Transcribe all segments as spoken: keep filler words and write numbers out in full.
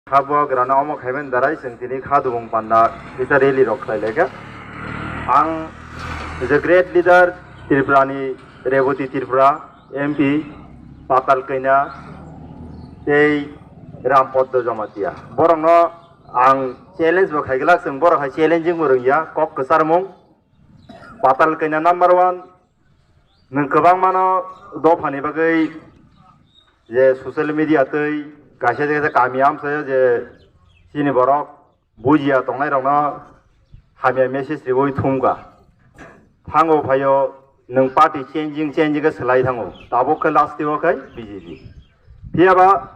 Kha bubagrano omo khaimani darai chwng tini kha dubung panda kisa rally rok khlai laikha. Ang the great leader Tripura ni Reboti Tripura, M P Patal Kanya tei Ram Padma Jamatia. Borokno ang challenge bo khai glak, chwng borok hai challenging bo rwngya, kok kwcharmung. Patal Kanya number one, nwng kwbangmano dophani bagwi je social media tei kaisa kaisa kami amchaio je chini borok bujiya tongnairokno hamya message riwi thumkha. Thango phaio nwng party changing changing khe swlai thango, tabuk khe last o khe B J P. Phiyaba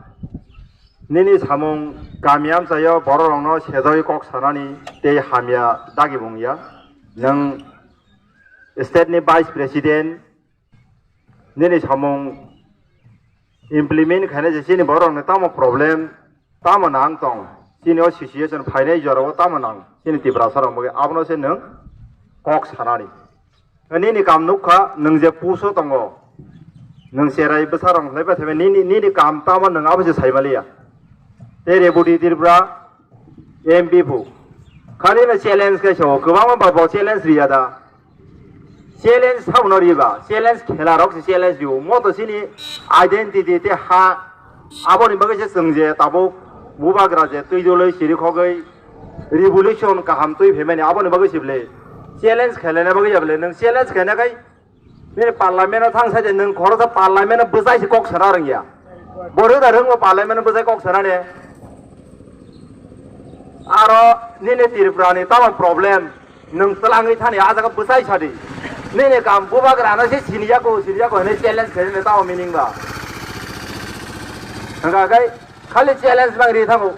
nini samung kami amchaio bororokno sejagwi kok sanani tei hamya dagi bungya. Nwng state ni vice president, nini samung implement khaina je chini borokni tamo problem, tamo nang tong, chini o situation phainai jorao tamo nang, chini Tiprasa rok bagwi abono se nwng kok sanani. Nini kam nukha, nwng je puso tongo, nwng cherai bwsarok khlaibai thaibai, nini, nini kam tamo nwng abo se saimaliya. Tei Reboti Tripura M P bo khali no challenge khe sao, kwbangma ba bo challenge riya da. Challenge sabo no riba, challenge khela rok se challenge rio. Mo to chini identity te ha, aboni bagwi se chwng je tabuk bubagra je twi doloi siri khogwi revolution kaham twi phaimani aboni bagwi se bwle challenge khelena bagwi ya bwle nwng challenge khena kai nini parliament o thang sai de nwng khoroksa parliament o bwsai se kok sana rwngya. Boro da rwngbo parliament o bwsai kok sana ne. Aro nini Tripura ni tamo problem? Nwng twlangwi thani ah jaga bwsai sadi. Nini kam bubagrano se siniyako, siniyako hwnwi challenge khainani tamo meaning ba? Hwnkha khe khali challenge mang ri thango.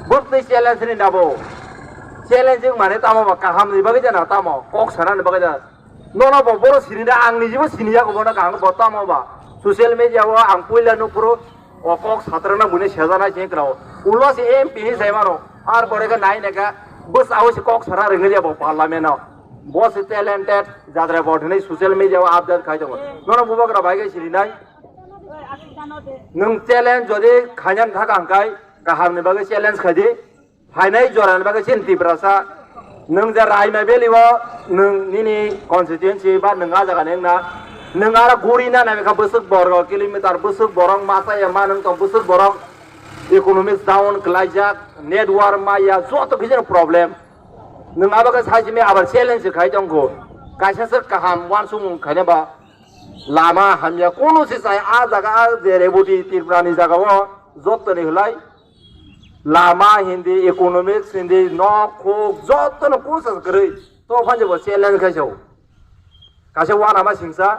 Bwtwi challenge ni nabo. Challenge wng mane tamo ba kaham ni bagwi jana tamo, kok sanani bagwi jana. Nono bo boro sinina ang nijibo siniyako bono kaham bo tamo ba. Social media o ang puila nukphuru O kok satrana buini sejanai se kwrao. Ulo se M P ni sai mano. Ar pore khe nai nai khe bwsao se kok sana rwngya bo parliament o. Bo se talented jadra bo hinwi social media o update khai tongo. Nono bubagra bai khe sirinai. Nwng challenge jodi khainani thaka hwnkhe kaham ni bagwi challenge khai di. Phainai jorani bagwi chini Tiprasa, nwng je Raima Valley o nwng nini constituency ba nwng ah jaga ni wngna, nwng aro guri na nai kha bwswk borok kilometer, bwswk borok ma chaya ma nwng tong, bwswk borok economics down kwlaijak, network ma ya, joto kisa problem. Nwng abo khe sai simi abar challenge khai tong kho, kaisa se kaham uansukmung khaina ba lama hamya kunu se chaya, ah jaga ah je Reboti Tripura ni jaga o joto ni hwlai lama hindi, economics hindi, nok khuk jotono kusa kwrwi. To phanje bo challenge khai sao. Kaisa uanama singsa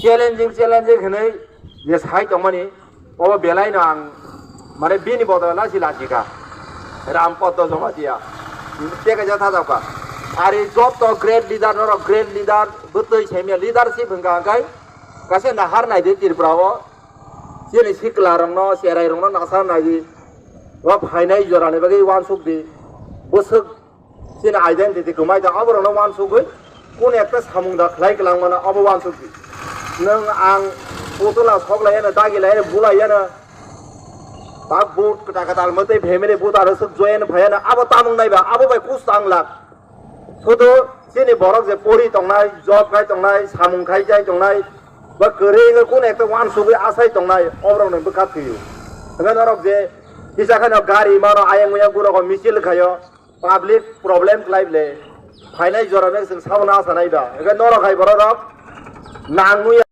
challenging, challenging hinwi je sai tongmani, obo belai no ang mane bini bodol lachi lachika. Ram Padma Jamatia. Tei kaisa thajak kha. Ari joto great leader norok great leader, bwtwi saimya leadership hwnkha hwnkhe kaisa nahar naidi Tripura o. Chini sikla rokno, cherai rokno nasa nai di. Bo phainai jorani bagwi uansuk di. Bwswk chini identity kwmai da, oborokno uansugwi kunu ekta samung da khlai kwlangmano, obo uansuk di. Nwng ang putula sok laiyano, dagi laiyano, bu laiyano. Ba vote kwtal kwtal mwtwi family vote aro swk join phaiyano, abo tamung naiba, abo bai kus tang lak. Sudu chini borok je pori tongnai, job khai tongnai, samung khai jai tongnai, ba kwrwi wngwi kunu ekta uansugwi asai tongnai, oborokno bwkha thwio. Hwnkhe norok je kisa kheno gari mano ayang maya gulok o misil khaio, public problem khlai ble, phainai jora bai chwng sabono asa nai ba. Hwnkhe norok hai borok rok nangwi